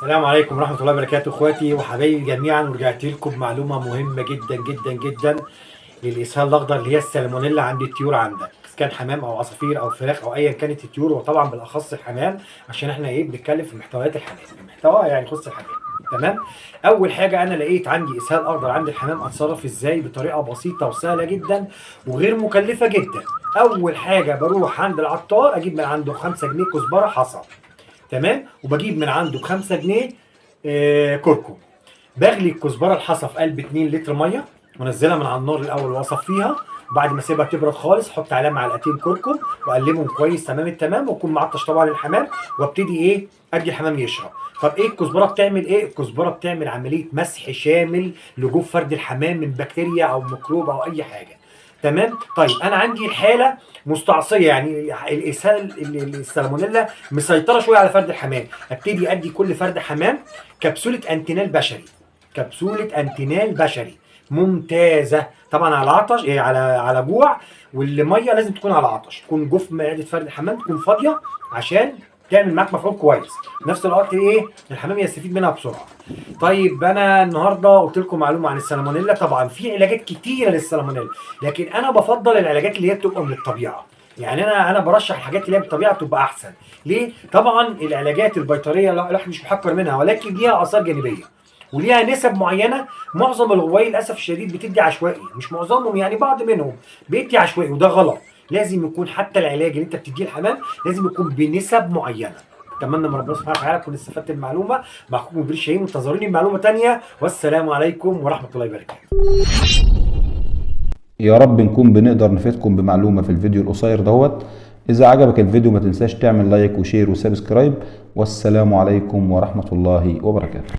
السلام عليكم ورحمة الله وبركاته اخواتي وحبايبي جميعا، ورجعت لكم بمعلومة مهمة جدا جدا جدا للاسهال الاخضر اللي هي السالمونيلا عند الطيور عندك، اذا كان حمام او عصافير او فراخ او ايا كانت الطيور، وطبعا بالاخص الحمام عشان احنا ايه بنتكلم في محتويات الحمام، المحتوى يعني يخص الحمام. تمام. اول حاجة انا لقيت عندي اسهال اخضر عند الحمام، اتصرف ازاي؟ بطريقة بسيطة وسهلة جدا وغير مكلفة جدا. اول حاجة بروح عند العطار اجيب من عنده 5 جنيه كزبره حصى، تمام، وبجيب من عنده ب 5 جنيه كركم. بغلي الكزبره الحصى في قلب 2 لتر مية، وانزلها من على النار الاول واصفيها، بعد ما اسيبها تبرد خالص احط عليها معلقتين كركم واقلبهم كويس تمام التمام، واكون معطش طبعا الحمام، وابتدي ايه ادي الحمام يشرب. طب ايه الكزبره بتعمل ايه؟ الكزبره بتعمل عملية مسح شامل لجوف فرد الحمام من بكتيريا او ميكروب او اي حاجة. تمام. طيب انا عندي الحالة مستعصيه، يعني الاسهال السالمونيلا مسيطرة شوية على فرد الحمام، ابتدي ادي كل فرد حمام كبسولة انتينال بشري، كبسولة انتينال بشري ممتازة طبعا على عطش، إيه على جوع، والمية لازم تكون على عطش، تكون جوف معده فرد الحمام تكون فاضية عشان تعمل معاك مفعول كويس، نفس الوقت ايه الحمام يستفيد منها بسرعة. طيب انا النهارده قلت لكم معلومة عن السالمونيلا، طبعا في علاجات كتيرة للسالمونيلا، لكن انا بفضل العلاجات اللي هي بتبقى من الطبيعة، يعني انا برشح الحاجات اللي هي بالطبيعة تبقى احسن. ليه؟ طبعا العلاجات البيطريه لا الواحد مش محكر منها، ولكن ليها اثار جانبيه وليها نسب معينة. معظم الغواية للاسف الشديد بتدي عشوائي، مش معظمهم يعني بعض منهم بيدي عشوائي، وده غلط. لازم يكون حتى العلاج اللي انت بتديه الحمام لازم يكون بنسب معينة. اتمنى من ربنا سبحانه وتعالى تكون استفدت المعلومة. معكم مدير شاهين، وانتظروني بمعلومة ثانية، والسلام عليكم ورحمة الله وبركاته. يا رب نكون بنقدر نفيدكم بمعلومة في الفيديو القصير دوت. إذا عجبك الفيديو ما تنساش تعمل like و share و subscribe، والسلام عليكم ورحمة الله وبركاته.